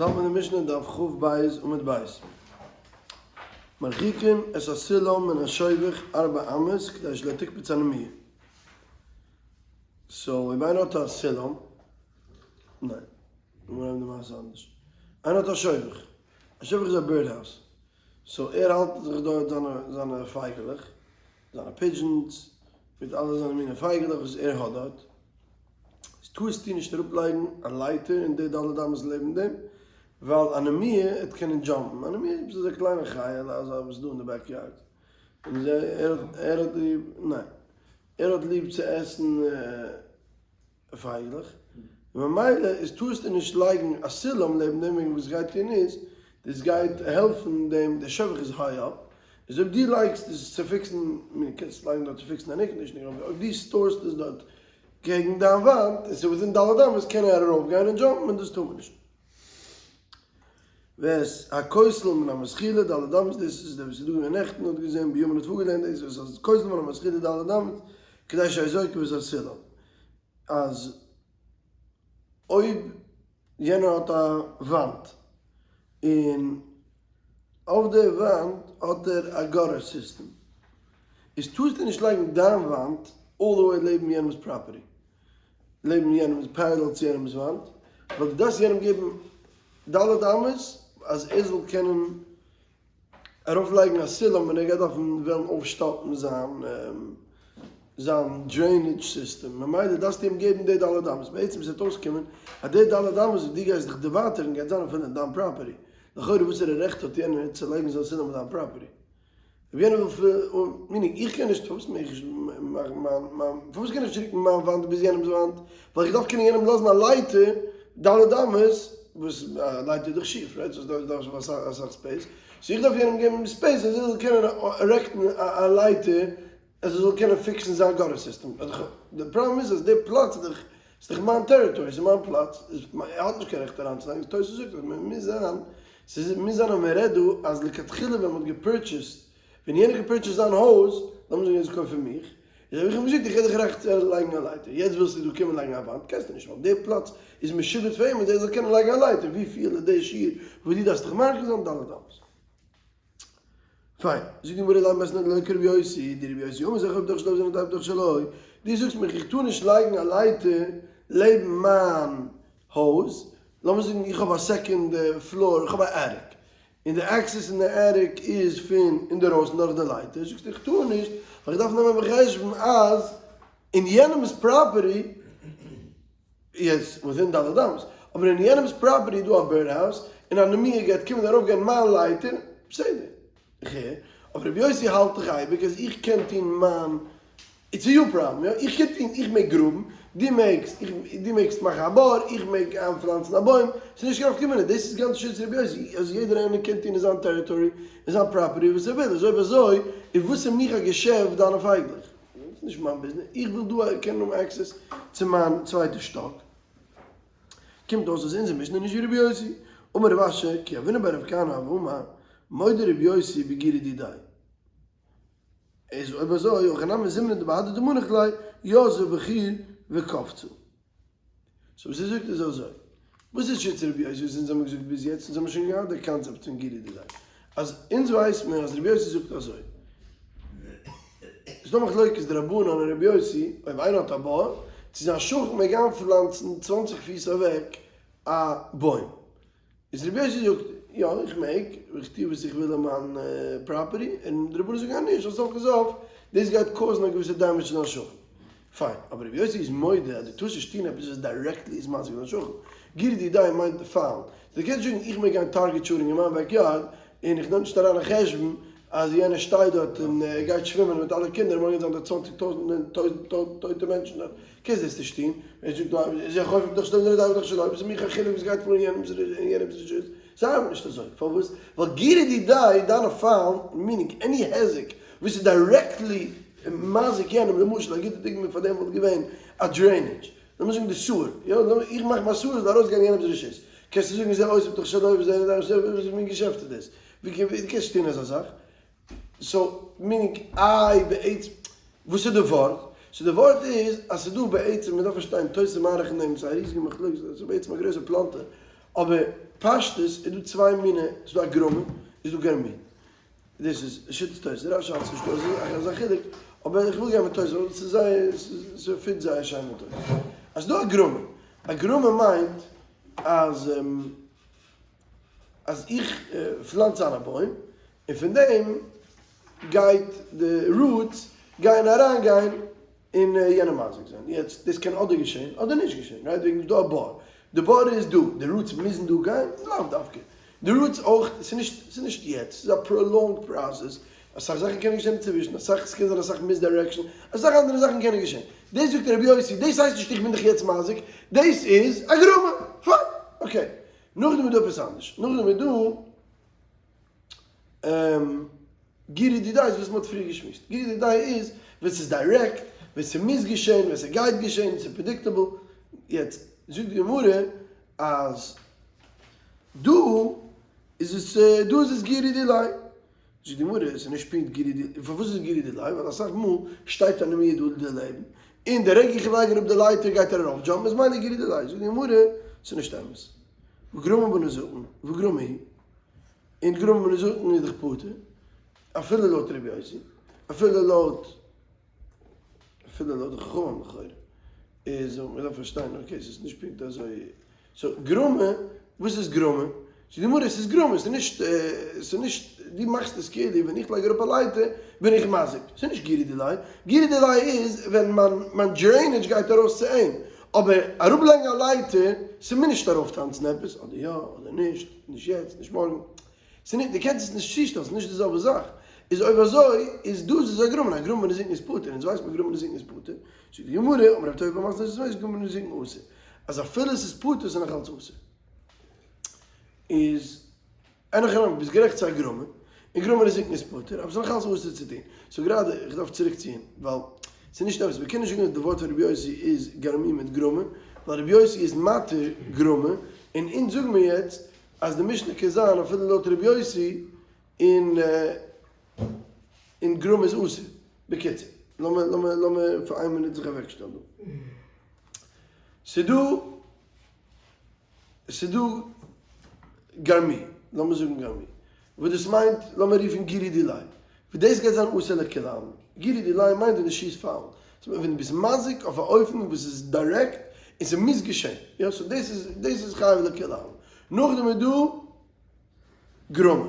האלט מען די משנה דף כ"ב עמוד ב'. מרחיקין את הסולם מן השובך ארבע אמות כדי שלא תקפוץ הנמיה. so אויב איינער האט א סולם, ניין, לאמיר נעמען די מעשה אנדערש. איינער האט א שובך, א שובך איז א bird house, so ער האלט זיך דארט זיינע זיינע פייגעלעך, זיינע pigeons, מיט אלע זיינע מיני פייגעלעך וואס ער האט דארט. איז טארסטו נישט אראפ לייגן א לייטער אין די ד' אמות לעבן דעם, ווייל א נמיה העט קענען jump ן, א נמיה איז עפעס אזא קליינע חיה'לע אזא וואס איז דא אין די back yard, און ער האט ער האט ליב, ניין, ער האט ליב צו עסן פייגלעך, און ממילא איז טארסטו נישט לייגן א סולם לעבן דעם, וועגן וואס גייט טון איז, דאס גייט העלפן דעם, דער שובך איז high up, איז אויב דו לייגסט עס צו fix ן, מען קען עס לייגן דארט צו fix ן אן air conditioning, אבער אויב דו store סט עס דארט קעגן דיין וואנט און ס'איז within ד' אמות קען ער ארויפגיין און jump ן און דאס טאר מען נישט. ואת הכותל מן המזחילה ד' אמות, דאס איז דער וואס איז דא געווען נעכטן האט געזען ביומען האט פארגעלערנט דאס ואת הכותל מן המזחילה ד' אמות כדי שיהא זוקף את הסולם אז אויב יענער האט א וואנט און אויף די וואנט האט ער א gutter system איז טארסטו נישט לייגן דיין וואנט all the way לעבן יענעמס property, לעבן יענעמס, parallel צו יענעמס וואנט, ווייל דו דארפסט יענעם געבן ד' אמות אז ער זאל קענען ארויף לייגן א סולם ווען ער גייט דארפן וועלן אויפשטאפן זיין זיין drainage system, ממילא דארפסטו אים געבן די ד' אמות, בעצם ס'וועט אויסקומען אז די ד' אמות וואס דו גייסט דיך דערווייטערן גייט זיין אפילו אין דיין property, לכאורה וואסערע רעכט האט יענער צו לייגן זיין סולם אין דיין property? אויב יענער וויל meaning איך קען נישט, פארוואס מעג איך נישט מאכן מיין מיין, פארוואס קען איך נישט רוקן מיין וואנט ביז יענעמ'ס וואנט, ווייל איך דארף קענען יענעם לאזן א לייטער ד' אמות, וואס א לייטער איז דאך שיף, right? so דארף איך אסאך אסאך space, so איך דארף יענעם געבן space אז ער זאל קענען erect ן א לייטער אז ער זאל קענען fix ן זיין gutter system, די פראבלעם איז אז די פלאץ איז דאך ס'איז דאך מיין territory, ס'איז מיין פלאץ, ער האט נישט קיין רעכט אריינצולייגן, תוס' זאגט אז מען מוז זיין, ס'איז מוז זיין אז מען רעדט דא אז לכתחילה ווען מען האט גע purchased, ווען יענער האט גע purchased זיין הויז, לאמיר זאגן ער איז געקויפט פון מיך, איז האב איך אים געזאגט איך געב דיך רעכט צו לייגן א לייטער, יעצט ווילסטו דא קומען לייגן א וואנט, קענסטו נישט, ווייל די פלאץ איז משועבד פאר אים אז ער זאל קענען לייגן א לייטער, וויפיל איז די שיעור וואס דו דארפסט דיך מרחיק זיין ד' אמות. פיין, זאגט די גמרא למה מתניתין דלא כרבי יוסי, דרבי יוסי אמר זה חופר בתוך שלו וזה נוטע בתוך שלו, דו זאגסט מיך איך טאר נישט לייגן א לייטער לעבן מיין הויז, לאמיר זאגן איך האב א second floor, איך האב א attic, און די access אין די attic איז פון אינדערויסן דורך די לייטער, זאגסטו איך טאר נישט, ווייל איך דארף נעמען בחשבון אז אין יענעמ'ס property, איז within ד' אמות, אבער אין יענעמ'ס property איז דא א bird house, און א נמיה גייט קומען ארויף גיין מיין לייטער, בסדר, איך הער, אבער רבי יוסי האלט דאך אייביג אז איך קען טון מיין, it's your problem, יא, איך קען טון, איך מעג גראבן, דו מעגסט, איך, דו מעגסט מאכן א בור, איך מעג איינפלאנצן א בוים, ס'איז נישט קיין נפקא מינה, דאס איז גאנץ שיטת רבי יוסי, אז יעדער איינער קען טון אין זיין territory, אין זיין property וואס ער וויל, אזוי אויב אזוי, איז וואס איז מיך א געשעפט דיינע פייגלעך? ס'איז נישט מיין ביזנעס, איך וויל דא קענען האבן access צו מיין צווייטע שטאק. קומט אויס אז אונזער משנה איז נישט ווי רבי יוסי. אמר רב אשי, כי הוינן בי רב כהנא הוה אמר, מודה רבי יוסי בגירא דידיה. איז אויב אזוי, הכא נמי זימנין דבהדי דמנח ליה, יתבה בחור וקפצה. so וואס ער זאגט איז אזוי, וואס איז שיטת רבי יוסי וואס אונז האבן געזאגט ביז יעצט, אונז האבן שוין געהאט די קאנצעפט פון גירא דידיה, אז אונז ווייסט מען אז רבי יוסי זאגט אזוי, ס'איז דא מחלוקת די רבנן און רבי יוסי, אויב איינער האט א בור, צו זיין שכן מעג איינפלאנצן צוואנציג פיס אוועק א בוים, איז רבי יוסי זאגט, יא איך מעג, איך טו וואס איך וויל אין מיין property, און די רבנן זאגן אז נישט, אז סוף כל סוף דאס גייט cause ן א געוויסע damage צו דיין שכן. פיין, אבער רבי יוסי איז מודה אז דו טארסט נישט טון עפעס וואס directly איז מזיק דיין שכן. גירא דידיה מיינט פיילן. דו קענסט נישט זאגן איך מעג גיין target shooting אין מיין backyard, און איך נעם נישט אריין אין חשבון אז יענער שטייט דארט און גייט שווימען מיט אלע קינדער און מארגן זיין דארט צוואנציג טויזנט טויטע מענטשן דארט. קענסט דאס נישט טון. ער זאגט דא זה חופר בתוך שלו וזה נוטע בתוך שלו, וואס איז מיך א חילוק וואס גייט פאר אין יענעמ'ס רשות? ס'ארבעט נישט אזוי. פארוואס? ווייל גירא דידיה דיינע פיילן, meaning any היזק וואס איז directly מזיק יענעם, למשל א גוטע דוגמא פאר דעם וואלט געווען א drainage, לאמיר זאגן די sewer, יא, איך מאך מיין sewer זאל ארויסגיין אין יענעמ'ס רשות, קענסטו זאגן זה עושה בתוך שלו וזה נוטע בתוך שלו, וואס מין געשעפט איז דאס? ווי דו קענסט טון אזא זאך? so meaning איי בעצם וואס איז די ווארט? so די ווארט איז אז ס'איז דא בעצם, מ'דארף פארשטיין תוס' מאריך אין דעם, ס'איז א ריזיגע מחלוקת, ס'איז בעצם א גרויסע פלאנטער. אבער פשטות איז דא צוויי מיני, ס'איז דא הגרמה, איז דא גרמי. דאס איז שיטת תוס', רש"י האלט ס'נישט דא אזא חילוק, אבער איך וויל גיין מיט תוס' ווייל ס'איז זייער, ס'פיט זייער שיין מיט תוס'. אז ס'דא הגרמה, הגרמה מיינט אז אז איך פלאנץ איין א בוים, און פון דעם גייט די roots גייען אריינגיין און יענעם מזיק זיין. יעצט דאס קען אדער געשען אדער נישט געשען, right? וועגן ס'איז דא א בור, די בור איז דא, די roots מוזן דא גיין? לאו דווקא. די roots אויך, ס'איז נישט, ס'איז נישט יעצט, ס'איז א prolonged process, אסאך זאכן קענען געשען אינצווישן, אסאך, ס'קען זיין אסאך misdirection, אסאך אנדערע זאכן קענען געשען. דאס זאגט רבי יוסי, דאס הייסט נישט איך בין דיך יעצט מזיק, דאס איז הגרמה. פיין, okay. נאכדעם איז דא עפעס אנדערש, נאכדעם איז דא גירוי דידיה איז וואס מ'האט פריער געשמועסט, גירוי דידיה איז ווען ס'איז direct, ווען ס'מוז געשען, ווען ס'גייט געשען, ס'איז predictable, יעצט זאגט די גמרא אז דא איז עס דא איז עס גירוי דיליה, זאגט די גמרא עס איז נישט פונקט גירוי דיליה, פארוואס איז עס גירוי דיליה? ווייל אסאך מאל שטייט א נמיר דא דערלעבן, און די רגע איך לייג אראפ די לייטער גייט ער ארויף jump ן, איז מילא גירוי דיליה, זאגט די גמרא ס'איז נישט אמת, וגרמה בנזקין, וגרמה היא, און גרמה בנזקין איז דאך פטור, אפילו לויט רבי יוסי, אפילו לויט אפילו לויט די חכמים לכאורה, איז מען דארף פארשטיין okay ס'איז נישט פונקט אזוי, so גרמה, וואס איז גרמה? זאגט די גמרא ס'איז גרמה, ס'איז נישט, ס'איז נישט, דו מאכסט עס כאילו ווען איך לייג אראפ א לייטער בין איך מזיק, ס'איז נישט גירוי דיליה, גירוי דיליה איז ווען מיין מיין drainage גייט ארויס צו אים, אבער אראפלייגן א לייטער, ס'מוז נישט ארויפטאנצן עפעס, אדער יא אדער נישט, נישט יעצט, נישט מארגן. ס'נישט, דו קענסט עס נישט צושטעלן, ס'איז נישט די זעלבע זאך. איז אויב אזוי, איז דאס איז הגרמה, און הגרמה בנזיקין איז פטור, אונז ווייסט מען הגרמה בנזיקין איז פטור, זאגט די גמרא, אמר רב טוביה בר מתנה איז הגרמה בנזיקין אסור, אז אפילו עס איז פטור איז נאך אלץ אסור. איז אין הכי נמי, ביסט גערעכט ס'איז הגרמה, און גרמה בנזיקין איז פטור, אבער ס'איז נאך אלץ אסור צו טון. so גראדע, איך דארף צוריק ציען, ווייל ס'איז נישט אמת, מ'קען נישט זאגן אז די ווארט פון רבי יוסי איז גרמי מיט גרמה, ווייל רבי יוסי איז מתיר גרמה, און אונז זאגן מיר יעצט אז די משנה קען זיין אפילו לויט רבי יוסי און און גרמה איז אסור. בקיצור, לאמיר לאמיר לאמיר פאר איין מינוט זיך אוועקשטעלן דא. ס'דא ס'דא גרמי, לאמיר זאגן גרמי, וואס דאס מיינט, לאמיר רופן גירוי דיליה, וואס דאס גייט זיין אסור לכולי עלמא. גירוי דיליה מיינט ווען דו שיסט פיילן. ווען דו ביסט מזיק אויף א אופן וואס איז direct און ס'מוז געשען. יא, so דאס איז דאס איז חייב לכולי עלמא. נאכדעם איז דא גרמה.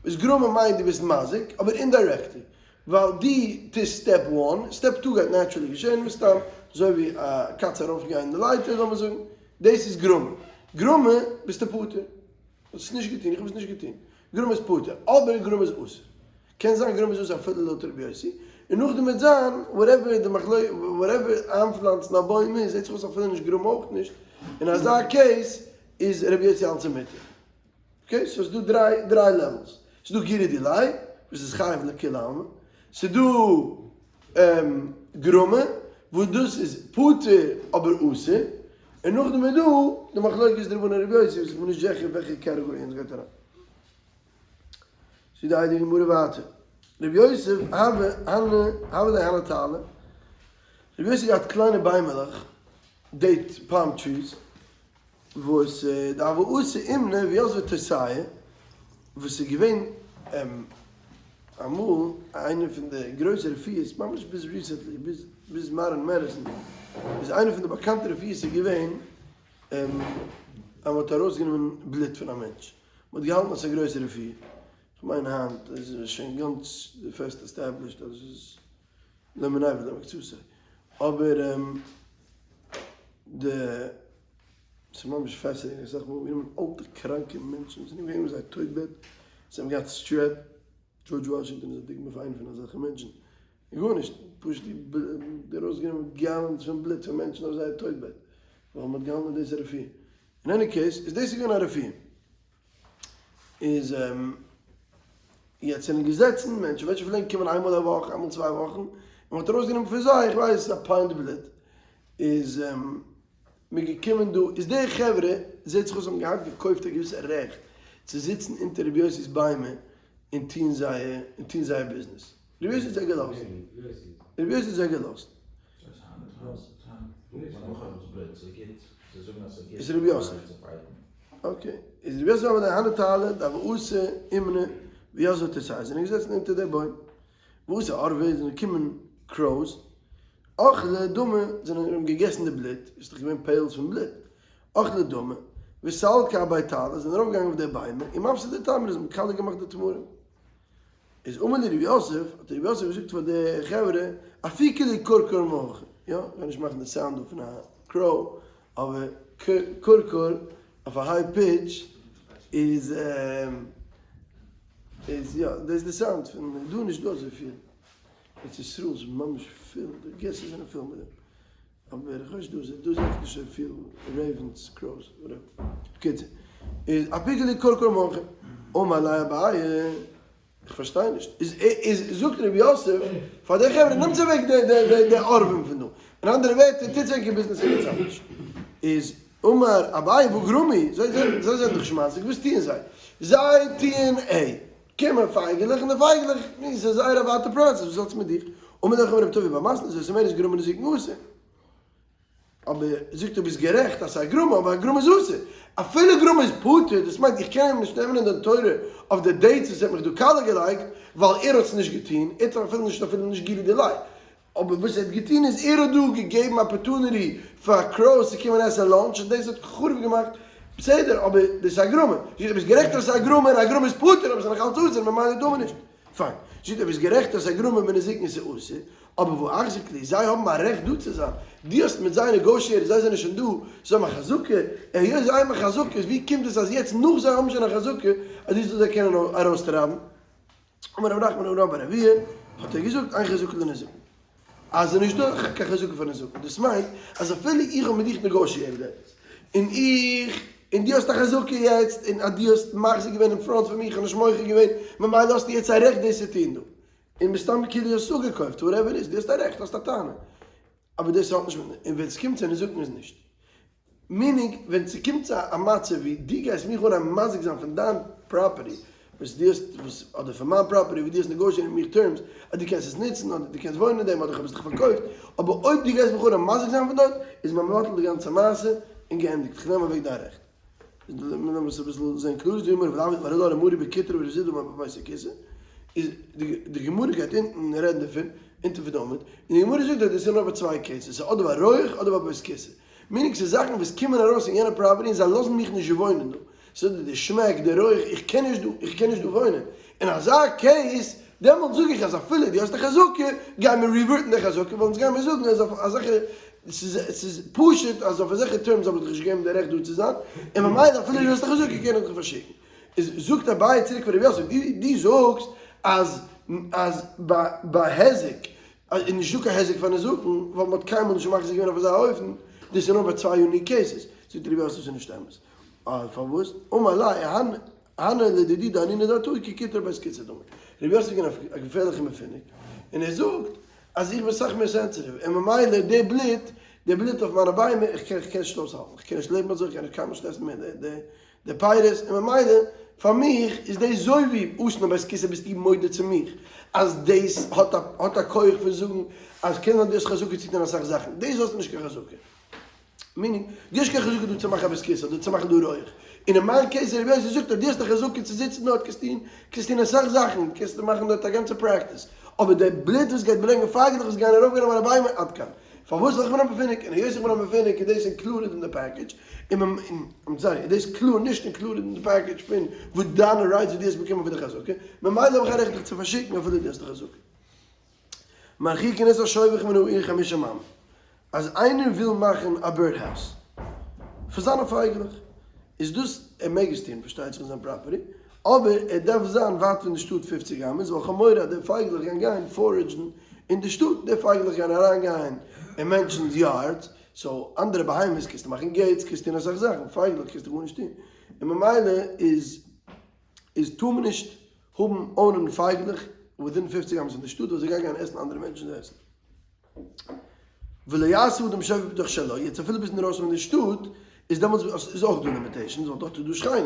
וואס גרמה מיינט דו ביסט מזיק אבער indirectly. ווייל דו טוסט step one, step two גייט naturally געשען מסתם, אזוי ווי א קאץ ארויפגיין אין די לייטער לאמיר זאגן. דאס איז גרמה. גרמה ביסטו פטור. האסט עס נישט געטון, איך האב עס נישט געטון. גרמה איז פטור, אבער גרמה איז אסור. קען זיין גרמה איז אסור אפילו לויט רבי יוסי, און נאכדעם וועט זיין whatever די מחלוקת, whatever איינפלאנצן א בוים איז, זעט זיך אויס אפילו נישט גרמה אויך נישט, אין אזא case איז רבי יוסי אלץ מותר. okay, so ס'איז דא דריי דריי levels, ס'איז דא גירוי דיליה, וואס איז חייב לכולי עלמא, ס'איז דא גרמה, וואס דאס איז פטור אבער אסור, און נאכדעם איז דא די מחלוקת דרבנן רבי יוסי וואס איך בין נישט זיכער וועלכע category אונז גייט אריין. זאגט די הייליגע גמרא ווייטער, רבי יוסף הוה הני הוה ליה הני תרלי, רבי יוסף געהאט קליינע ביימעלעך, date palm trees, וואס דהוו אתו אומני ויתבי תותייהו, וואס איז געווען אמאל איינע פון די גרויסע רפואות, ממש ביז recently, ביז ביז modern medicine, איז איינע פון די באקאנטע רפואות איז געווען אז מען האט ארויסגענומען בלוט פון א מענטש, מען האט געהאלטן אז ס'איז א גרויסע רפואה, כ'מיין היינט איז עס שוין גאנץ פעסט established אז עס איז לא מיניה ולא מקצתיה, אבער די ס'איז ממש fascinating אסאך מאל גענומען אלטע קראנקע מענטשן זענען געווען אויף זייער טויט בעט, זיי האבן געהאט strep, דזשארדזש וואשינגטאן איז א דוגמא פאר איינע פון אזעלכע מענטשן, גארנישט, פשוט די ארויסגענומען gallons פון בלוט פון מענטשן אויף זייער טויט בעט, ווייל מ'האט געהאלטן אז דאס איז רפואה. אין any case, איז דאס געווען א רפואה. איז יעצט זענען געזעצן מענטשן, מענטשן פלעגן קומען איינמאל א וואך, איינמאל צוויי וואכן, און מ'האט ארויסגענומען פון זיי, איך ווייס, א pint בלוט. איז מען געקומען דא, איז די חברה, זעט זיך אויס האבן געהאט געקויפט א געוויסע רעכט צו זיצן אונטער רבי יוסי'ס ביימער און טון זייער, און טון זייער ביזנעס. רבי יוסי האט זיי געלאזט. רבי יוסי האט זיי געלאזט. איז רבי יוסף. Okay, איז רב יוסף בר אבדימי ההני תרעא דהוו אתו אומני ויתבי תרסייהו, זענען געזעצן אונטער די בוים, ואתו עורבי זענען געקומען crows, אכלי דמא זענען האבן געגעסן די בלוט, איז דאך געווען pails פון בלוט, אכלי דמא, וסלקי אבי תרעא זענען ארויף געגאנגען אויף די ביימער, ומפסדי תמרי זיי האבן קאליע געמאכט די תמרים. איז אמר להו רב יוסף, האט רב יוסף געזאגט פאר די חברה, אפיקו לי כרכור מהכא, יא, איך גיי נישט מאכן די sound דא פון א crow, אבער כרכור אויף א high pitch איז איז יא, דאס איז די sound פון, דא איז נישט דא אזויפיל, ארץ ישראל איז ממש פול, די געסער זענען פול מיט דעם. אבער איך ווייס דא דא זעה איך נישט אזויפיל ravens crows whatever. בקיצור איז אפיקו לי כרכור מהכא אמר ליה אביי איך פארשטיי נישט איז איז זאגט ר' יוסף פאר די חברה נעמטס אוועק די די די די עורבים פון דא אין אנדערע ווערטער טוטס ענקער ביזנעס ערגעץ אנדערש איז אמר אביי והא גרמי זיי זיי זיי זענען דאך שמייסיג וואס טוען זיי זיי טוען ע קומען פייגעלעך און די פייגעלעך נו ס'איז זייער א ווייטע process וואס האטס מיט דיך אמר לך רבי טובי' בר מתנה זאת אומרת גרמא נזיקין אסור אבער זאגט ער ביסט גערעכט אז ס'איז א גרמא אבער א גרמא איז אסור אפילו גרמא איז פטור דאס מיינט איך קען אים נישט נעמען אין דין תורה אויף די dates וואס ער האט מיך דא קאלע געלייגט ווייל ער האט עס נישט געטון ער האט אפילו נישט אפילו נישט גילוי דיליה אבער וואס ער האט געטון איז ער האט דא געגעבן opportunity פאר crows צו קומען עסן lunch און דאס האט חרוב געמאכט, בסדר אבער דאס איז א גרמא, זאגט ער ביסט גערעכט אז עס איז א גרמא און א גרמא איז פטור אבער עס איז נאך אלץ אסור ממילא טאר מען נישט, פיין, זאגט ער ביסט גערעכט אז עס איז א גרמא בנזיקין איז אסור, אבער והא אחזיקו להו, זיי האבן א רעכט דא צו זיין, דו האסט מיט זיי negotiated זיי זענען שוין דא, זיי האבן א חזקה, היות זיי האבן א חזקה איז ווי קומט עס אז יעצט נאך זיי האבן שוין א חזקה אז דו זאלסט זיי קענען ארויסטרייבן? אמר רב נחמן אמר רבה בר אבוה, האט ער געזאגט אין חזקה לנזקין, אז עס איז נישט דא קיין חזקה פאר נזקין, דאס מיינט אז אפילו איך האב מיט דיך negotiated עפעס, און איך, און דו האסט א חזקה יעצט, און אז דו האסט מחזיק געווען אין front פון מיר, איך האב נישט מוחה געווען, ממילא האסטו יעצט א רעכט דאס צו טון דא, און מסתם כאילו האסט אפגעקויפט, whatever איז, דו האסט א רעכט, האסט א טענה, אבער דאס האט נישט מיט, און ווען עס קומט צו נזקין איז נישט. meaning ווען ס'קומט צו א מצב ווי דו גייסט מיך אנהייבן מזיק זיין פון דיין property וואס דו האסט וואס אדער פון מיין property וואס דו האסט negotiated מיט מיר terms אז דו קענסט עס נוצן אדער דו קענסט וואוינען אין דעם אדער איך האב עס דיך פארקויפט אבער אויב דו גייסט מיך אנהייבן מזיק זיין פון דארט איז מען מבטל די גאנצע מעשה און געענדיגט איך נעם אוועק דיין רעכט. לאמיר עס אביסל זען קלאר איז די גמרא ולמד מרא דארעא מרי בקיטרא ורב זידא אמר בבית הכסא איז די גמרא גייט אונטן רעדן דערפון אונטן פון די עמוד און די גמרא זאגט אז דאס איז נאר ביי צוויי cases ס'איז אדער ביי רויעך אדער ביי בית כסא meaning ס'איז זאכן וואס קומען ארויס אין יענע property און זיי לאזן מיך נישט וואוינען דא, ס'איז אדער די שמעק, די רויך, איך קען נישט דא, איך קען נישט דא וואוינען. אין אזא case, דעמאלטס זאג איך אז אפילו דו האסט א חזקה, גיי מיר revert ן די חזקה, ווייל אונז גיימיר זאגן אז אויף אזעלכע, ס'איז ס'איז פשוט אז אויף אזעלכע terms האב איך דיך נישט געגעבן די רעכט דא צו זיין, און ממילא אפילו דו האסט א חזקה קען איך דיך פארשיקן. איז זאגט אביי צוריק פאר רב יוסף, דו דו זאגסט אז אז ביי ביי היזק אז איז נישטא קיין היזק פאר נזקין, ווייל מ'האט קיינמאל נישט מחזיק געווען אויף אזא אופן, דאס איז נאר ביי צוויי unique cases, זאגט רבי יוסף ס'איז נישט אמת, אה פארוואס? אמר ליה הני לדידי דאנינא דעתאי כקיטרא בית כסא דמי, רבי יוסף איז געווען א געפערליכע מפונק, און ער זאגט אז איך בין סאך מער sensitive, און ממילא די בלוט, די בלוט אויף מיינע ביימער, איך קען נישט אויסהאלטן, איך קען נישט לעבן אזוי, איך קען קיינמאל נישט עסן מער די די פירות, און ממילא פאר מיך איז דאס זוי ווי אסון א בית כסא ביסטו מודה צו מיך אז דאס האט א האט א כח פון זאגן אז קען זיין דו האסט חזקה צו טון אסאך זאכן, דאס האסטו נישט קיין חזקה. meaning, דו האסט קיין חזקה דא צו מאכן א בית כסא אדער צו מאכן דא רויעך. און אין מיין case רבי יוסי זאגט אז דו האסט א חזקה צו זיצן דארט קענסט טון קענסט טון אסאך זאכן קענסט מאכן דארט א גאנצע practice אבער די בלוט וואס גייט ברענגען פייגעלעך וואס גייען ארויפגיין אויף מיינע ביימער עד כאן. פארוואס זאל איך מיר מפונק? און היות איך בין א מפונק איז דאס included אין די package, און מ און sorry, איז דאס קלאר נישט included אין די package פון וואס דיינע rights וואס דו האסט באקומען פון די חזקה, ממילא האב איך א רעכט דיך צו פארשיקן אפילו דו האסט די חזקה. מרחיקין את השובך מן העיר חמשים אמה, אז איינער וויל מאכן א bird house פאר זיינע פייגלעך, איז דאס, ער מעג עס טון פארשטייט זיך אין זיין property, אבער ער דארף זיין ווייט פון די שטאט פופציג אמות, ווייל כ'האב מורא אז די פייגלעך גייען גיין forage ן אין די שטאט, די פייגלעך גייען אריין גיין אין מענטשנ'ס yards, so אנדערע בהמות קענסטו מאכן gates, קענסט טון אסאך זאכן, פייגלעך קענסטו גארנישט טון, און ממילא איז איז טאר מען נישט האבן own ען פייגלעך within פופציג אמות פון די שטאט, ווייל זיי גייען גיין עסן אנדערע מענטשנ'ס עסן. ולא יעשה אדם שובך בתוך שלו, יעצט אפילו ביסט אינדרויסן פון די שטאט, איז דעמאלטס איז אויך דא limitations, ווייל דארט איז דא שכנים,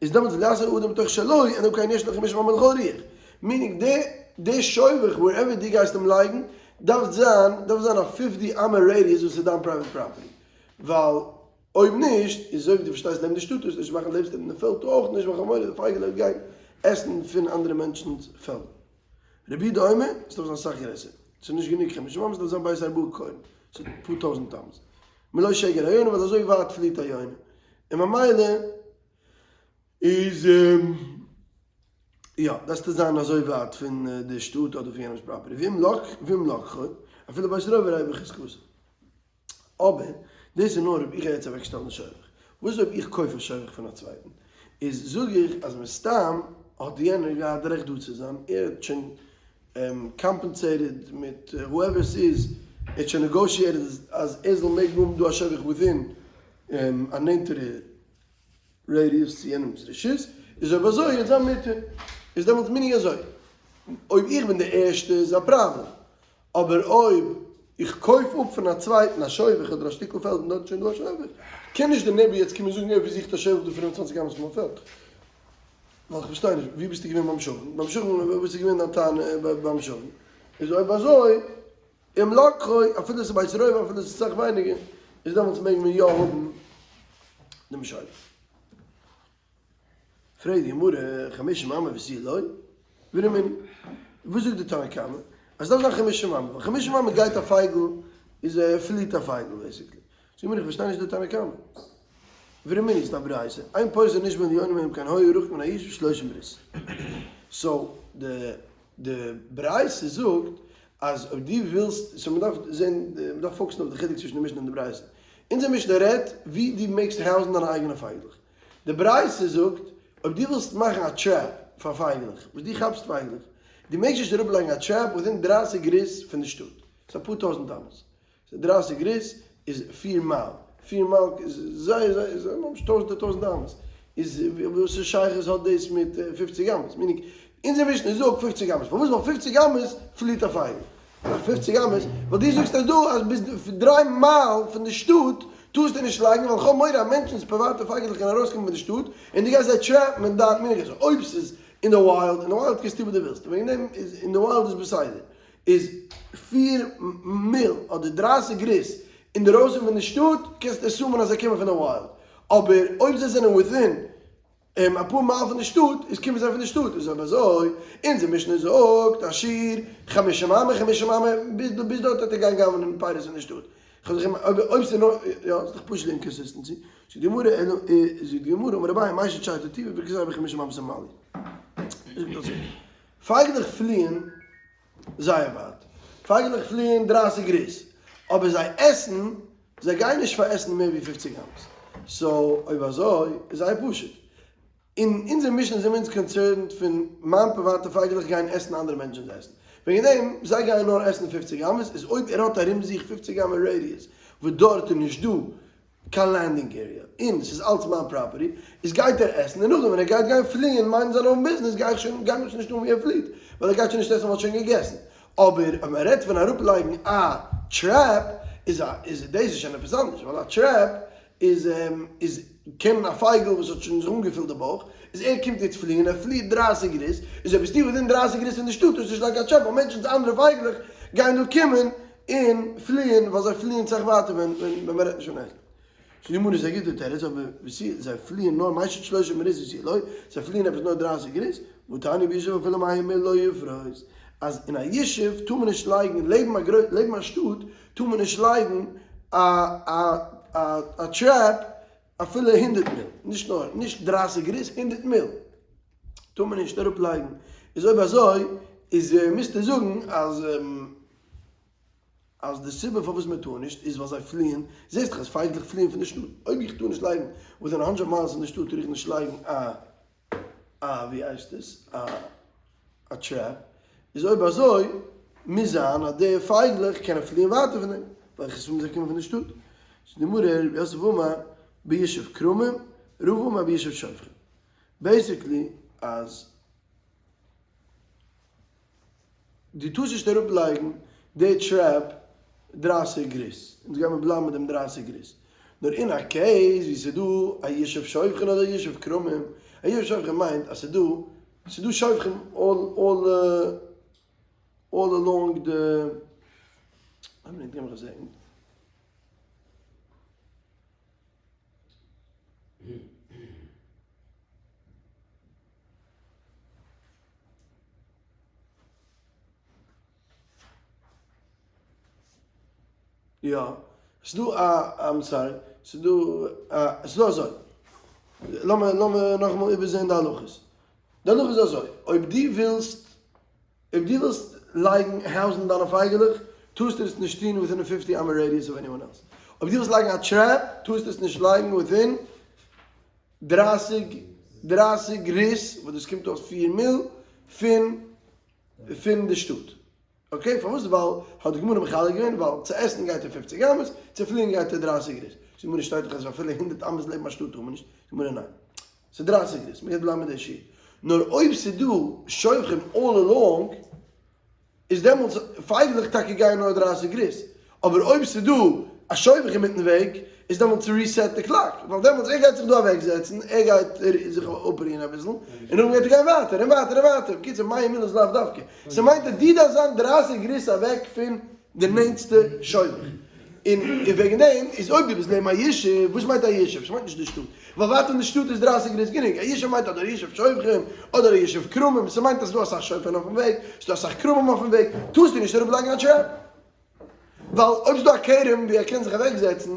איז דעמאלטס ולא יעשה אדם בתוך שלו, אלא אם כן יש לו חמשים אמה לכל רוח, meaning די די שובך wherever דו גייסט אים לייגן, דארף זיין דארף זיין א fifty אמה radius וואס איז דיין private property, ווייל. אויב נישט, איז אזוי ווי דו פארשטייסט לעבן די שטאט טארסטו נישט מאכן, לעבסט לעבן די פעלד טאר אויך נישט, ווייל כ'האב מורא די פייגעלע וועט גיין עסן פון אנדערע מענטשנ'ס פעלדער. רבי יהודה אומר, עס דארף זיין סאך גרעסער, ס'איז נישט גענוג חמשים אמות, עס דארף זיין בית ארבעה קורין, ס'איז אפאר טויזנט אמות. מלא שגר היונה, ווייל אזוי ווייט פליעט א יונה, און ממילא איז יא, דארפסטו זיין אזוי ווייט פון די שטאט אדער פון יענעמ'ס property, ואם לקחו, אפילו בית רובע הרי בחזקתו. אבער דאס איז נאר אויב איך גיי יעצט אוועקשטעלן די שובך. וואס איז אויב איך קויף א שובך פון א צווייטן? איז זאג איך אז מסתם האט יענער געהאט רעכט דא צו זיין, ער האט שוין compensated מיט whoever ס'איז, ער האט שוין negotiated אז ער זאל מעגן האבן דא א שובך within א נענטערע radius צו יענעמ'ס רשות, איז אויב אזוי איז זיין מותר. איז דעמאלטס meaning אזוי, אויב איך בין די ערשטע איז א פראבלעם, אבער אויב איך קויף אפ פון א צווייטן א שובך אדער א שטיקל פעלד און דארט איז שוין דא א שובך, קען נישט דער neighbor יעצט קומען זאגן אוי ווי זוכט א שובך דא 25 אמות פון מיין פעלד? ווייל איך פארשטיי נישט, ווי ביסטו געווען ביים שכן? ביים שכן וואס איז געווען דיין טענה ביים שכן? איז אויב אזוי אם לקחו אפילו עס איז בית רובע אפילו עס איז אסאך ווייניגער, איז דעמאלטס מעג מען יא האבן דעם שובך. פרעגט די גמרא, חמשים אמה ותו לא? ורמינהי, וואס זאגט די תנא קמא? אז ס'דארף זיין חמשים אמה, ווייל חמשים אמה גייט א פייגל, איז ער פליט א פייגל basically. זאגט די גמרא, איך פארשטיי נישט די תנא קמא. ורמינהי איז א ברייתא, אין פורסין נשבן ליונה אלא אם כן היה רחוק מן הישוב שלושים ריס. so די די ברייתא זאגט אז אויב דו ווילסט, so מ'דארף זען, מ'דארף focus ן אויף די חילוק צווישן די משנה און די ברייתא. אונזער משנה רעדט ווי דו מעגסט house ן דיינע אייגענע פייגלעך. די ברייתא זאגט, אויב דו ווילסט מאכן א trap פאר פייגלעך, וואס דו כאפסט פייגלעך, דו מעגסט נישט אראפלייגן א trap within 30 ריס פון די שטאט, ס'איז אפאר טויזנט אמות, סאו 30 ריס איז פיר מייל, פיר מייל איז זייער זייער איז ממש טויזנטער טויזנטער אמות, איז וואס איז שייכות האט דאס מיט 50 אמות, meaning אונזער משנה זאגט 50 אמות, פארוואס? ווייל 50 אמות פליט א פייגל. נאך פופציג אמות, ווייל דו זאגסט אז דא אז ביז דריי מייל פון די שטאט טארסטו נישט לייגן ווייל כ'האב מורא אז מענטשנ'ס פריוואטע פייגעלעך קענען ארויסקומען פון די שטאט און דו גייסט זיי trap ן מיט דיין מנהג אזוי אויב ס'איז אין די wild, אין די wild קענסטו טון וואס דו ווילסט וועגן דעם איז אין די wild איז בסדר איז פיר מיל אדער דרייסיג ריס אינדערויסן פון די שטאט קענסטו assume ען אז זיי קומען פון די wild אבער אויב זיי זענען within און אפאר מייל פון די שטאט איז קומען זיי פון די שטאט איז אויב אזוי אונזער משנה זאגט א שיעור חמשים אמה חמשים אמה ביז ביז דארט וועט ער גיין גנב'נען פירות פון די שטאט כ'האב זיך אויב אויב ס'איז נאר יא ס'איז דאך פשוט די inconsistency זאגט די גמרא אלא זאגט די גמרא אמר אביי מאי שתשייט טובא וכזב בחמשים אמה סמלי זאגט אזוי פייגלעך פליען זייער ווייט פייגלעך פליען דרייסיג ריס אבער זיי עסן זיי גייען נישט פאר עסן מער ווי פופציג אמות. so אויב אזוי איז זייער פשוט. אין אונזער משנה זעמיר אונז concerned פון מיין פריוואטע פייגעלעך גייען עסן אנדערע מענטשענס עסן. וועגן דעם זיי גייען נאר עסן פופציג אמות איז אויב ער האט ארום זיך פופציג אמה radius וואס דארט איז נישט דא קיין landing area און ס'איז אלץ מיין property איז גייט ער עסן און נאכדעם ווען ער גייט גיין פליען mind זיין own business גיי איך שוין גייט מיך שוין נישט אן ווי ער פליעט ווייל ער גייט שוין נישט עסן ווייל ער האט שוין געגעסן. אבער אויב מען רעדט פון אראפלייגן א trap איז א איז דאס איז שוין עפעס אנדערש ווייל א trap איז איז קען א פייגל וואס האט שוין זיך אנגעפילט די בויך איז ער קומט יעצט פליען ער פליעט דרייסיג ריס איז אויב ביסטו within דרייסיג ריס פון די שטאט טארסטו נישט לייגן קיין trap ווייל מענטשן אנדערע פייגלעך גייען דא קומען און פליען ווייל זיי פליען סאך ווייטער ווען ווען מען רעדט נישט פון עסן. ס'איז גמרא איז א גוטע תירוץ אבער ווי זיי פליען נאר משית שלושים ריס ותו לא, זיי פליען עפעס נאר דרייסיג ריס, והתניא בישוב אפילו מאה מיל לא יפרוס, אז אין א ישוב טאר מען נישט לייגן, לעבן א גרוי לעבן א שטאט טאר מען נישט לייגן א א א א trap אפילו הונדערט מיל, נישט נאר נישט דרייסיג ריס הונדערט מיל טאר מען נישט אראפ לייגן, איז אויב אזוי איז מוזטו זאגן אז. אז די סיבה פארוואס מען טאר נישט איז ווייל זיי פליען, זעסט דאך אז פייגלעך פליען פון די שטאט, אויב איך טאר נישט לייגן within א hundred miles פון די שטאט טאר איך נישט לייגן א א ווי הייסט עס א א trap, איז אויב אזוי מוז זיין אז די פייגלעך קענען פליען ווייטער פון דעם, ווייל איך assume זיי קומען פון די שטאט. זאגט די גמרא, רב יוסף אמר בישוב כרמים, רבא אמר בישוב שובכין. basically אז. דו טארסט נישט אראפלייגן די trap דרייסיג ריס, אונז גיימיר בלייבן מיט דעם דרייסיג ריס, נאר אין א case ווי ס'איז דא א ישוב שובכין אדער ישוב כרמים, א ישוב שובכין מיינט אז ס'איז דא, ס'איז דא שובכין all all all along די, איין מינוט געב מיך א second. יא, ס'דא א, I'm sorry, ס'דא א, ס'דא אזוי, לאמיר לאמיר נאכאמאל איבערזעהן די הלכות. די הלכה איז אזוי, אויב דו ווילסט, אויב דו ווילסט לייגן house ן דיינע פייגעלעך, טארסטו עס נישט טון within a fifty אמה radius of anyone else. אויב דו ווילסט לייגן א trap, טארסטו עס נישט לייגן within דרייסיג דרייסיג ריס, וואס דאס קומט אויס פיר מיל, פון פון די שטאט. okay, פארוואס? ווייל האט די גמרא מחלק געווען, ווייל צו עסן גייט ער פופציג אמות, צו פליען גייט ער דרייסיג ריס. זאגט די גמרא שטייט דאך אז אפילו הונדערט אמות לעבן א שטאט טאר מען נישט, זאגט די גמרא ניין, ס'איז דרייסיג ריס, מ'גייט בלייבן מיט די שיעור. נאר אויב ס'איז דא שובכים all along, איז דעמאלטס פייגלעך טאקע גייען נאר דרייסיג ריס, אבער אויב ס'איז דא א שובך אינמיטן וועג, איז דעמאלטס reset די clock, ווייל דעמאלטס ער גייט זיך דא אוועק זעצן, ער גייט זיך אפרוען אביסל, און נאכדעם גייט ער גיין ווייטער און ווייטער און ווייטער, בקיצור מאה מיל איז לאו דווקא, ס'מיינט אז דו דארפסט זיין דרייסיג ריס אוועק פון די נענטסטע שובך, און וועגן דעם איז אויב דו ביסט לעבן א ישוב, וואס מיינט א ישוב? ס'מיינט נישט די שטאט, ווייל ווייט פון די שטאט איז דרייסיג ריס גענוג, א ישוב מיינט אדער א ישוב שובכים, אדער א ישוב כרמים, ס'מיינט אז ס'דא אסאך שובכים אויפן וועג, ס'דא אסאך כרמים אויפן וועג, טארסטו נישט אראפלייגן א trap. ווייל אויב ס'דא א כרם ווי ער קען זיך אוועק זעצן,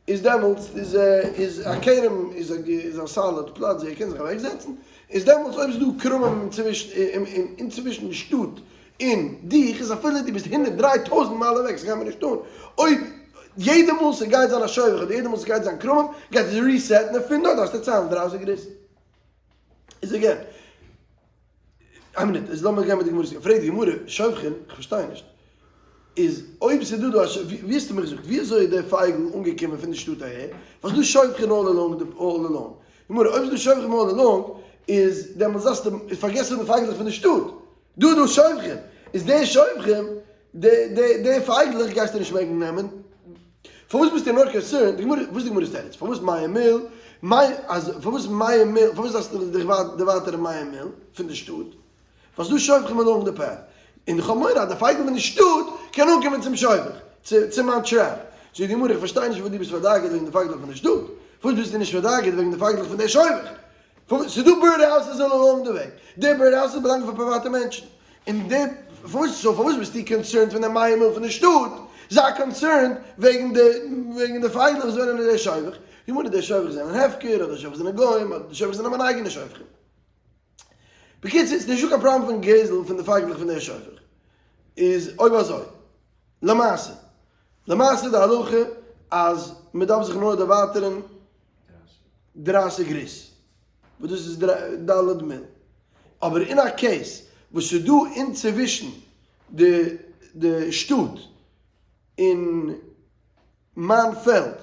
איז דעמאלטס איז איז א כרם איז א איז א solid פלאץ ווי ער קען זיך אוועק זעצן, איז דעמאלטס אויב ס'דא כרמים אינצווישן אינצווישן די שטאט און דיך, איז אפילו דו ביסט הונדערט דריי טויזנט מייל אוועק, ס'גייט מיר נישט אן, אויב יעדע מאל ס'גייט זיין א שובך אדער יעדע מאל ס'גייט זיין כרמים גייט עס reset ן און פון דארט דארפסטו ציילן דרייסיג ריס. איז again. איין מינוט, איז לאמיר גיין מיט די גמרא, פרעגט די גמרא, שובכין, איך פארשטיי נישט, איז אויב ס'איז דא דא א ש, ווי האסטו מיר געזאגט, ווי אזוי איז דער פייגל אנגעקומען פון די שטאט אהער, ווייל ס'איז דא שובכין all along די all along, גמרא, אויב ס'איז דא שובכין all along, איז דעמאלטס דארפסטו, פארגעס פון די פייגלעך פון די שטאט, דא איז דא שובכין, איז די שובכין, די די די פייגלעך גייסטו נישט מעגן נעמען, פארוואס ביסטו נאר concerned, די גמרא, וואס איז די גמרא'ס תירוץ? פארוואס מאה מיל, מאה, אז פארוואס מאה מיל, פארוואס דארפסטו דיך דערווייטערן מאה מיל פון די שטאט? ווייל ס'דא שובכים along די path, און איך האב מורא אז די פייגל פון די שטאט קען אנקומען צום שובך, צו צו מיין trap. זאגט די גמרא, איך פארשטיי נישט פארוואס דו ביסט פארדאגה'ט וועגן די פייגלעך פון די שטאט, פארוואס ביסטו נישט פארדאגה'ט וועגן די פייגלעך פון די שובך? ס'איז דא bird houses all along די וועג, די bird houses באלאנגען פאר פריוואטע מענטשן, און די פארוואס so פארוואס ביסטו concerned פון די מאה מיל פון די שטאט, זיי concerned וועגן די וועגן די פייגלעך וואס וואוינען אין די שובך, די גמרא די שובך זענען הפקר אדער שובך זענען גוים אדער די שובך זענען מיין אייגענע שובכים. בקיצור ס'איז נישטא קיין פראבלעם פון גזל פון די פייגלעך פון די שובך, איז אויב אזוי למעשה למעשה איז די הלכה אז מ'דארף זיך נאר דערווייטערן דרייסיג ריס, וואס דאס איז ד' מיל, אבער אין א case וואס ס'איז דא אינצווישן די די שטאט און מיין פעלד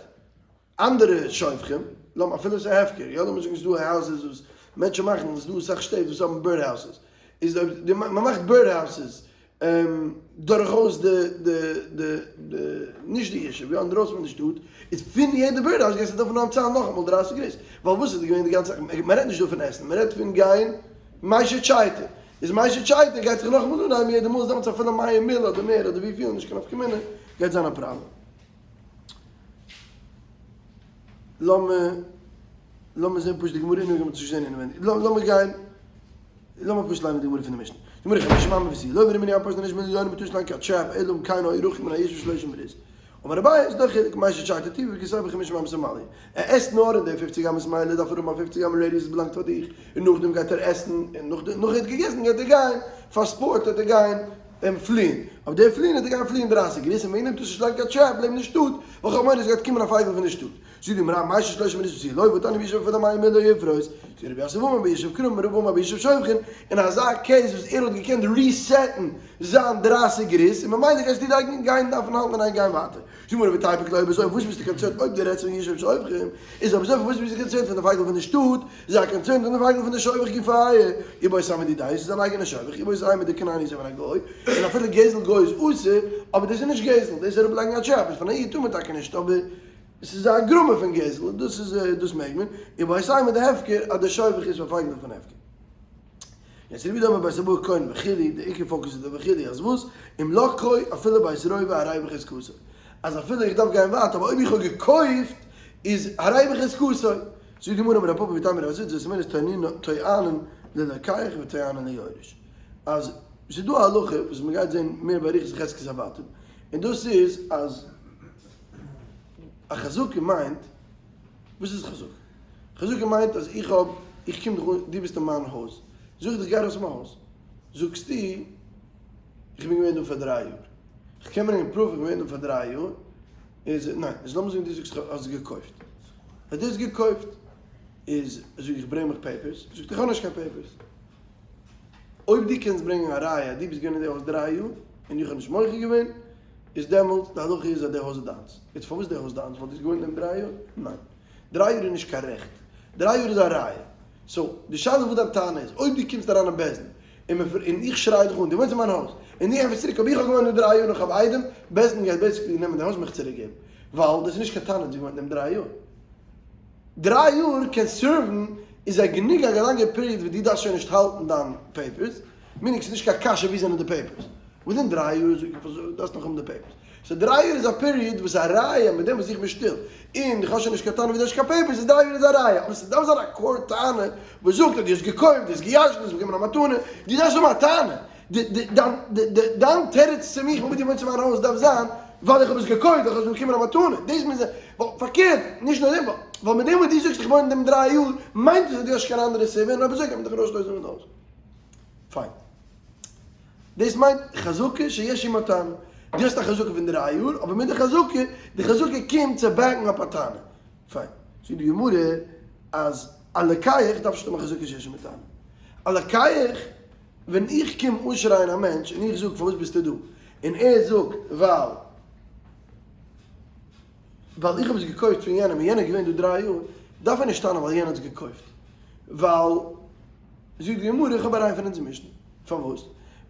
אנדערע שובכים, לאמיר אפילו ס'איז הפקר, יא לאמיר זאגן ס'איז דא houses וואס מענטשן מאכן, ס'איז דא אסאך שטעט וואס האבן bird houses, איז אויב די מ'מאכט bird houses דורכאויס די די די די נישט די ישוב יא אינדרויסן פון די שטאט איז פון יעדע bird house גייסטו דארפן נאר ציילן נאכאמאל דרייסיג ריס ווייל וואס איז געווען די גאנצע זאך מען רעדט נישט דא פון עסן מען רעדט פון גיין משה טשייטע איז משה טשייטע גייט זיך נאכאמאל אנהייבן יעדע מאל איז דעמאלטס אפילו מאה מיל אדער מער אדער וויפיל נישט קיין נפקא מינה גייט זיין א פראבלעם לאמיר לאמיר זען פשוט די גמרא אינעווייניג האט מען עס נישט געזען אינעווייניג לאמיר גיין לאמיר פשוט ליינען די גמרא פון די משנה. די גמרא חמשה מאמר וסי לא ורמי ניאפ פשט נישט מיליאן מטוש ליין קיין טשעפ אלא אם כן היו רחוק מן הישוב שלושים ריס. אמר אביי איז דא חילוק משה טשייטע טיב וכסא בחמשה מאמר סמאלי. ער עסט נאר אין די פופציג אמות מילא דארף ער האבן א פופציג אמה radius וואס באלאנגט פאר דיך און נאכדעם גייט ער עסן און נאך נאך ער האט געגעסן גייט ער גיין פאר ספארט וועט ער גיין און פליען אבער די פליען וועט ער גיין פליען דרייסיג ריס און וועגן דעם טארסטו נישט לייגן קיין trap לעבן די שטאט ווייל כ'האב מורא עס גייט קומען א פייגל פון די שטאט. זאגט די גמרא משה שלושים ריס וסי לא ותניא בישוב אפילו מאה מיל לא יפרוס, זאגט רבי יוסף אמר בישוב כרמים רבא אמר בישוב שובכין, אין אזא case וואס ער האט געקענט reset ן זיין דרייסיג ריס און ממילא גייסטו דארטן גיין דארפן האלטן אין איין גיין ווייטער, זאגט די גמרא ותיפוק ליה אויב אזוי וואס ביסטו concerned אויב דו רעדסט פון ישוב שובכין איז אויב אזוי פארוואס ביסטו concerned פון די פייגל פון די שטאט, זיי concerned פון די פייגל פון די שובך גופיה, איבעית אימא דידיה איז זיין אייגענע שובך, איבעית אימא דכנעני איז געווען א גוי, און אפילו גזל גוי איז אסור, אבער דאס איז נישט גזל, דאס איז אראפלייגן א trap, איז פון א איד טאר מען טאקע נישט אבער. עס איז א גרמא פון גזל און דאס איז דאס מעג מען, איבעית אימא דהפקר אז דער שובך איז פאר פייגלעך פון הפקר. יעצט רבי דאמר בית אבא קוין וכו', די עיקר focus איז די וכו' אז וואס, אם לקחו אפילו בית רובע הרי בחזקתו, אז אפילו איך דארף גיין ווייט אבער אויב איך האב געקויפט איז הרי בחזקתו. זאגט די גמרא אמר רב פפא ואיתימא רב זוטרא זאת אומרת טוענין ללוקח וטוענין ליורש אז ס'איז דא א הלכה וואס מ'גייט זען מער באריכות אין חזקת הבתים און דאס איז אז. א חזקה מיינט, וואס איז חזקה? חזקה מיינט אז איך האב, איך קום דיך אן, דו ביסט אין מיין הויז, זאג איך דיך גיי ארויס פון מיין הויז, זאגסטו איך בין געווען דא פאר דריי יאר, איך קען ברענגען proof איך בין געווען דא פאר דריי יאר, איז ניין, איז לאמיר זאגן דו זאגסט איך האב עס געקויפט, אז דו האסט געקויפט איז זאג איך ברענג מיך papers, זאגט איך האב נישט קיין papers, אויב דו קענסט ברענגען א ראיה אז דו ביסט געווען אין די הויז דריי יאר און איך האב נישט מוחה געווען, איז דעמאלטס די הלכה איז אז די הויז איז דיינס. יעצט פארוואס די הויז דיינס? ווייל דו ביסט געוואוינט אין דעם דריי יאר? ניין. דריי יאר איז נישט קיין רעכט. דריי יאר איז א ראיה. so, די שאלה וואס דיין טענה איז, אויב דו קומסט אריין אין בית דין און מען און איך שריי דיך אן, דו וואוינסט אין מיין הויז, און דו ענטפערסט צוריק אויב איך האב געוואוינט דא דריי יאר און איך האב עדים, בית דין גייט basically נעמען די הויז און מיך צוריק געבן. ווייל דאס איז נישט קיין טענה דו געוואוינט אין דעם דריי יאר. דריי יאר קען serve ן איז א גענוג א לאנגע period וואס דו דארפסט שוין נישט האלטן דיין papers, meaning ס'איז נישט קיין קשיא ווי זענען די papers, within דריי יאר זאג איך דו דארפסט נאך האבן די papers, so דריי יאר איז א period וואס א ראיה מיט דעם וואס איך בין שטיל און איך האב שוין נישט קיין טענה ווי דו האסט קיין papers איז דריי יאר איז א ראיה, אבער ס'דארף זיין א קאורט טענה וואס זאגט אז דו האסט געקויפט, דו האסט געירשנט, דו האסט באקומען א מתנה, דו דארפסט האבן א טענה. דיין תירוץ צו מיך פארוואס דו וואוינסט אין מיין הויז דארף זיין ווייל איך האב עס געקויפט, איך האב עס באקומען א מתנה, דאס מוז זיין, ווייל פארקערט, נישט נאר דעם, ווייל מיט דעם וואס דו זאגסט איך וואוין אין דעם דריי יאר, מיינט עס אז דו האסט קיין אנדערע סיבה, און אויב אזוי קען מען דיך ארויסשטויסן פון די הויז. פיין. דאס מיינט חזקה שיש עמה טענה. דו האסט א חזקה פון דריי יאר, אבער מיט די חזקה, די חזקה קומט צו back ן אפ א טענה. פיין. זאגט די גמרא אז א לוקח דארף נישט האבן א חזקה שיש עמה טענה. א לוקח. ווען איך קום אנשרייען א מענטש און איך זאג פארוואס ביסטו דא? און ער זאגט ווייל ווייל איך האב עס געקויפט פון יענעם און יענער איז געווען דא דריי יאר, דארף ער נישט טענה'ן ווייל יענער האט עס געקויפט, ווייל זאגט די גמרא איך האב א ראיה פון אונזער משנה, פארוואס?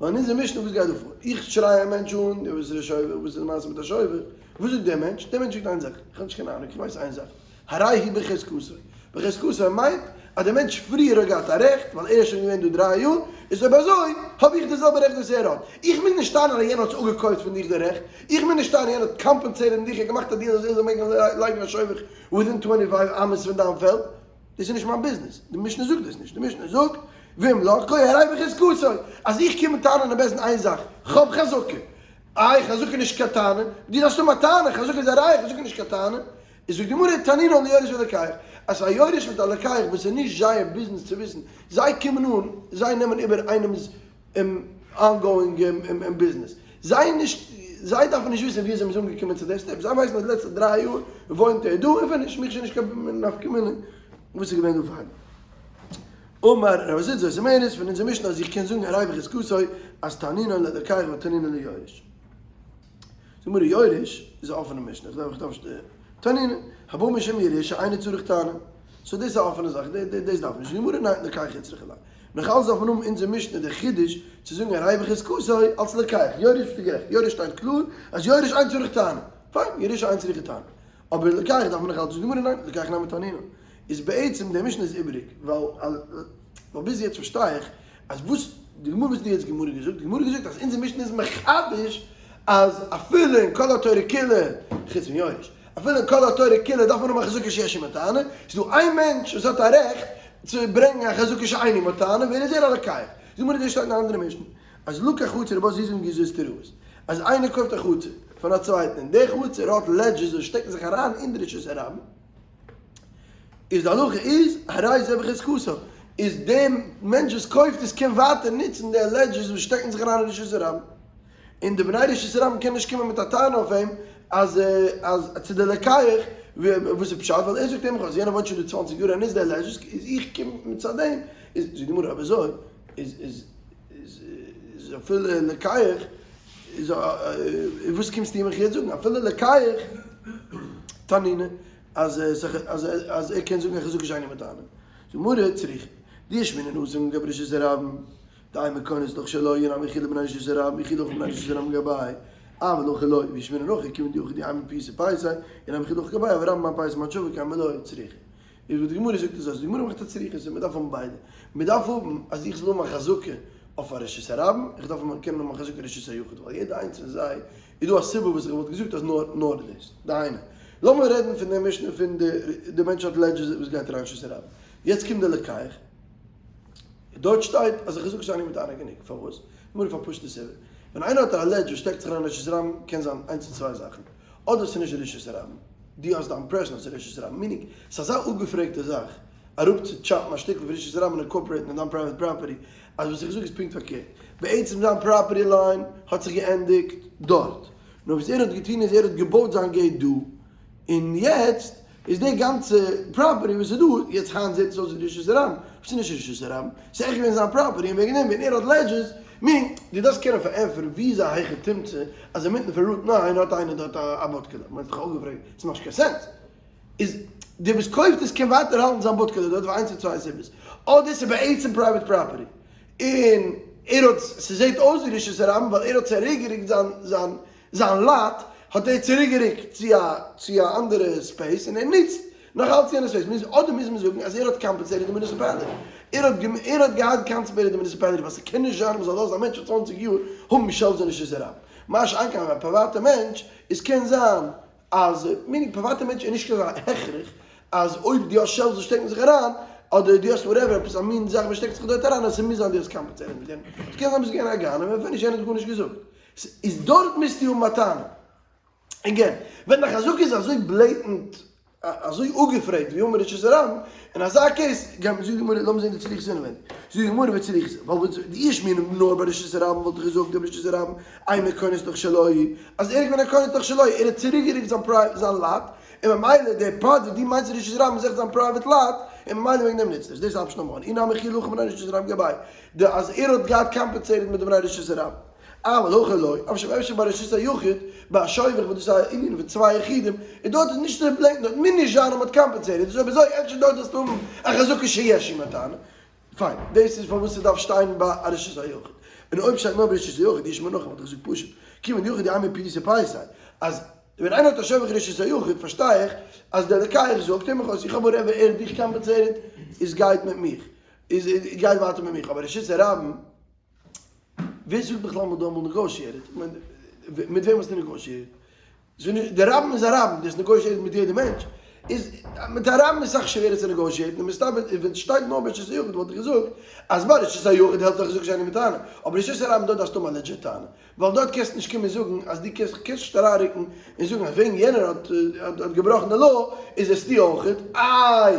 ווייל אין אונזער משנה וואס גייט דא פאר? איך שריי א מענטש אן, דו ביסט א שובך, וואס איז די מעשה מיט א שובך? וואס זאגט דער מענטש? דער מענטש זאגט איין זאך, איך האב נישט קיין אהנונג, איך ווייס איין זאך, הרי היא בחזקתו. בחזקתו מיינט אז דער מענטש פריער האט געהאט א רעכט, ווייל ער איז שוין געווען דא דריי יאר, איז אויב אזוי האב איך די זעלבע רעכט וואס ער האט. איך מוז נישט טענה'ן אז יענער האט עס אפגעקויפט פון דיך די רעכט, איך מוז נישט טענה'ן יענער האט compensated דיך, ער האט געמאכט א deal אז ער זאל מעגן לייגן א שובך within twenty five אמות פון דיין פעלד. דאס איז נישט מיין ביזנעס. די משנה זאגט דאס נישט. די משנה זאגט, ואם לקחו הרי בחזקתו. אז איך קום טענה'ן אין בית דין איין זאך, כ'האב חזקה. איי חזקה איז נישט קיין טענה? דו דארפסט האבן א טענה, חזקה איז א ראיה, חזקה איז נישט קיין טענה. איז זאגט די גמרא תנינא ליורש ולוקח, אז א יורש מיט א לוקח וואס איז נישט זייער ביזנעס צו וויסן, זיי קומען אן, זיי נעמען איבער איינעמס ongoing ביזנעס, זיי נישט, זיי דארפן נישט וויסן ווי אזוי מ'איז אנגעקומען צו די step, זיי ווייסן אז די לעצטע דריי יאר וואוינט ער דא און finish, מיך שוין נישט קיין נפקא מינה וואס איז געווען דא פארדעם. אמר רב זיד זאת אומרת פון אונזער משנה אז איך קען זאגן הרי בחזקתו אז תנינא ללוקח ותנינא ליורש. זאג מיר יורש איז א אפענע משנה, איך דארף נישט די תנינא, הבא משום ירושה אינו צריך טענה, so דאס איז א אפענע זאך, דאס דארף נישט, די גמרא ניין לוקח איצטריכא ליה, נאך אלס דארף מען האבן אונזער משנה די חידוש צו זאגן הרי בחזקתו אלס לוקח, יורש ביסטו גערעכט, יורש שטייט קלאר אז יורש אינו צריך טענה, פיין ירושה אינו צריכה טענה, אבער לוקח דארף מען נאך אלס זאגן די גמרא ניין לוקח נמי תנינא, איז בעצם די משנה איז איבעריג, ווייל ביז יעצט פארשטיי איך אז וואס די גמרא וואס האט יעצט גמרא געזאגט? די גמרא האט געזאגט אז אונזער משנה איז מחדש אז אפילו אין כל התורה כולה, חוץ פון יורש, אפילו אין כל התורה כולה דארף מען האבן א חזקה שיש עמה טענה, ס'איז דא איין מענטש וואס האט א רעכט צו ברענגען א חזקה שאין עמה טענה, ווער איז ער? א לוקח. זאג מיר דאס שטייט אין א אנדערע משנה אז לקח חצר ובה זיזין גזוזטראות, אז איינער קויפט א חצר פון א צווייטן און דער חצר האט ledges וואס שטעקן זיך אריין אין די רשות הרבים, איז די הלכה איז הרי זה בחזקתו, איז דער מענטש וואס קויפט עס קען ווייטער נוצן די ledges וואס שטעקן זיך אריין אין רשות הרבים, און די בני רשות הרבים קען נישט קומען מיט א טענה אויף אים אז אז צו די לוקח וואס איז פשט ווייל ער זאגט אים אז יענער וואוינט שוין דא צוואנציג יאר ער נוצט די ledges איז איך קום מצד דעם איז זאגט די גמרא אויב אזוי איז איז איז אפילו לוקח איז וואס קומסטו מיך יעצט זאגן אפילו לוקח תנינא אז אז ער קען זאגן חזקה שאין עמה טענה. זאגט גמרא צריכא דאי אשמעינן התם גבי רשות הרבים דאימא כונס לך שלו אי נמי חילא בני רשות הרבים וכי דחי בני רשות הרבים גביה אבל הכא לא ואי אשמעינן הכא כיוון דהכא דאימא פייסי פייסי אי נמי חילא הכא גביה אבל רבים מאן פייסי מאן שביק קיימא לא צריכא. איז וואס די גמרא זאגט איז אז די גמרא מאכט א צריכה אז מען דארף האבן ביידע, מען דארף האבן אז איך זאל האבן א חזקה אויף א רשות הרבים, איך דארף האבן קענען האבן א חזקה רשות היחיד, ווייל יעדע איינס פון זיי איז דא א סיבה וואס איך וואלט געזאגט אז נאר נאר דאס, דהיינו, לאמיר רעדן פון די משנה פון די די מענטש האט ledges וואס גייט אריין רשות הרבים, יעצט קומט די לוקח, דארט שטייט אז א חזקה שאין עמה טענה גענוג, פארוואס? גמרא פאר פשוטע סיבה, ווען איינער האט א ledge וואס שטעקט זיך אריין רשות הרבים קען זיין איינס פון צוויי זאכן, אדער ס'איז נישט רשות הרבים. דו האסט די impression אז ס'איז רשות הרבים, meaning ס'איז אזא אפגעפרעגטע זאך אראפ צו chop ן א שטיקל פון רשות הרבים און incorporate ן אין דיין private property, אז וואס איך זאג איז פונקט פארקערט, בעצם זיין property line האט זיך געענדיגט דארט, נאר וואס ער האט געטון איז ער האט געבויט זיין gate דא, און יעצט איז די גאנצע property וואס איז דא, יעצט היינט זעט עס אויס ווי רשות הרבים, אבער ס'איז נישט רשות הרבים, ס'איז עכט געווען זיין property און וועגן דעם ווען ער האט ledges, meaning דו דארפסט קענען פארענטפערן ווי איז א היכי תמצא אז אינמיטן פון Route 9 האט איינער דארט א בודקעלע, מען האט זיך אויך געפרעגט, ס'מאכט נישט קיין sense. איז דער וואס קויפט עס קען ווייטער האלטן זיין בודקעלע דארט פאר איינס פון צוויי סיבות, אדער ס'איז בעצם private property און ער האט ס'זעט אויס ווי רשות הרבים ווייל ער האט צוריקגערוקט זיין זיין זיין lot האט ער צוריקגערוקט צו א צו א אנדערע space און ער נוצט נאך אלץ יענע space מוז אדער מוז מען זאגן אז ער האט compensated די municipality ער האט ער האט געהאט compensated די municipality ווייל ס'קען נישט זיין אז מ'זאל לאזן א מענטש פאר 20 יאר האבן shelves אין רשות הרבים מה שאין כן א פריוואטע מענטש איז קען זיין אז meaning פריוואטע מענטש איז נישט קיין הכרח אז אויב דו האסט shelves וואס שטעקן זיך אריין, אדער דו האסט whatever עפעס א מין זאך וואס שטעקט זיך דארט אריין אז ס'מוז זיין דו האסט compensated מיט דעם. ס'קען זיין ביסט געווען א גנב און finish יענער האט גארנישט געזאגט. איז דארט מוזטו האבן א טענה. Again, ווען די חזקה איז אזוי blatant אזוי אפגעפרעגט ווי אמר רשות הרבים, אין אזא case גייט מען זאגט די גמרא לאמיר זען די צריכותא אינעווייניג. זאגט די גמרא וצריכותא, ווייל וואס דאי אשמעינן נאר ביי רשות הרבים וואלט איך געזאגט דעם רשות הרבים אימא קונה לתוך שלו, אז ער איז געווען א קונה לתוך שלו, ער האט צוריקגערוקט זיין private זיין lot, און ממילא דער part וואס דו מיינסט איז רשות הרבים איז עכט זיין private lot, און ממילא וועגן דעם נוצט ער עס. דאס איז option number one. אי נמי כי להכי בני רשות הרבים גביה, די אז ער האט געהאט compensated מיט די בני רשות הרבים. אבל הכא לא, אפשר אפשר ביי רשות היחיד, ביי א שובך וואס דאס איז א ענין פון צוויי יחידים, און דארט איז נישט אזוי blatant, דארט מוז נישט זיין אז מ'האט compensated, איז אויב אזוי אפשר דארט זאלסטו האבן א חזקה שיש עמה טענה. פיין, דאס איז פארוואס ס'דארף שטיין ביי א רשות היחיד. און אויב שטייט נאר ביי רשות היחיד, אי אשמעינן הכי וואלט איך געזאגט פשוט, כיוון דיחיד אימא פיתויי פייסיה, אז ווען איינער האט א שובך רשות היחיד פארשטיי איך אז דער לוקח זאגט אים איך האב whatever ער האט דיך compensated, איז גייט מיט מיך, איז גייט ווייטער מיט מיך, אבער רשות הרבים, ווער זאגט בכלל מ'האט דא אמאל negotiated? כ'מיין, מיט וועם האסטו negotiated? דער רבים איז א רבים, דו האסט negotiated מיט יעדע מענטש. איז מיט א רבים איז סאך שווערער צו negotiate ן, און מסתבר ווען ס'שטייט נאר ברשות היחיד וואלט איך געזאגט אז ביי רשות היחיד העלפט א חזקה שאינה מתענה, אבער רשות הרבים דארט דארפסטו האבן א legit טענה, ווייל דארט קענסטו נישט קומען זאגן אז דו קענסט קענסט נישט אריינרוקן און זאגן אז וועגן יענער האט האט געבראכן די law איז עס דו אויכעט, איי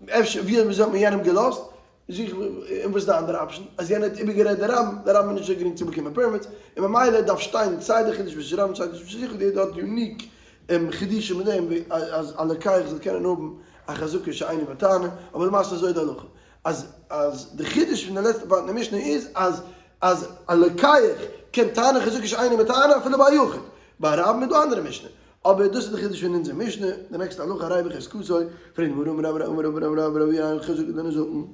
אפשר ווי אזוי האט מען יענעם געלאזט? זיך, און וואס איז די אנדערע option? אז יענער האט איבערגערעדט די רבים, די רבים איז נישט אזוי גרינג צו באקומען permits, און ממילא דארף שטיין סיי די חידוש ברשות הרבים סיי די חידוש ברשות היחיד, יעדער האט unique חידושים מיט דעם אז א לוקח זאל קענען האבן א חזקה שאינה בטענה, אבער למעשה אזוי איז די הלכה, אז אז די חידוש פון די לעצטע part אין די משנה איז אז אז א לוקח קען טענה'ן חזקה שאינה בטענה אפילו ביי א יחיד, ביי א רבים איז דא אנדערע משנה, אבער דאס איז די חידוש פון אונזער משנה, די נעקסטע הלכה הרי בחזקתו, פרעגט די גמרא אמר רב אמר רב אמר רב רבי אין חזקה לנזקין,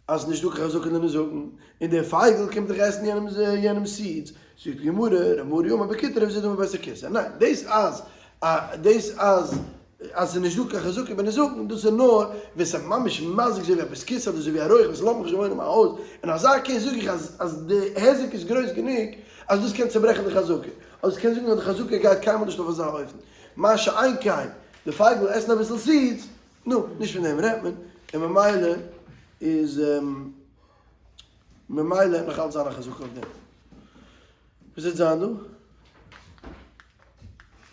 אז נישט דא קיין חזקה לנזקין, און דער פייגל קומט דאך עסן יענעמס יענעמס seeds, זאגט די גמרא, רב מרי אמר בכותא רב זביד אמר בית הכסא, ניין, דאס אז דאס אז אז ס'איז נישט דא קיין חזקה בנזקין, דאס איז נאר ווען ס'איז ממש מזיק אזוי ווי א בית הכסא אדער אזוי ווי א רויך וואס לאזט מיך נישט וואוינען אין מיין הויז, אין אזא case זאג איך אז אז די היזק איז גרויס גענוג אז דאס קען צוברעכן די חזקה. אדער ס'קען זאגן אז די חזקה גייט קיינמאל נישט אויף אזא אופן. מה שאין כן די פייגל עסן אביסל seeds, נו, נישט פון דעם רעדט מען, און ממילא איז ממילא וועט נאך אלץ זיין א חזקה אויף דעם. וואס וועט זיין דא?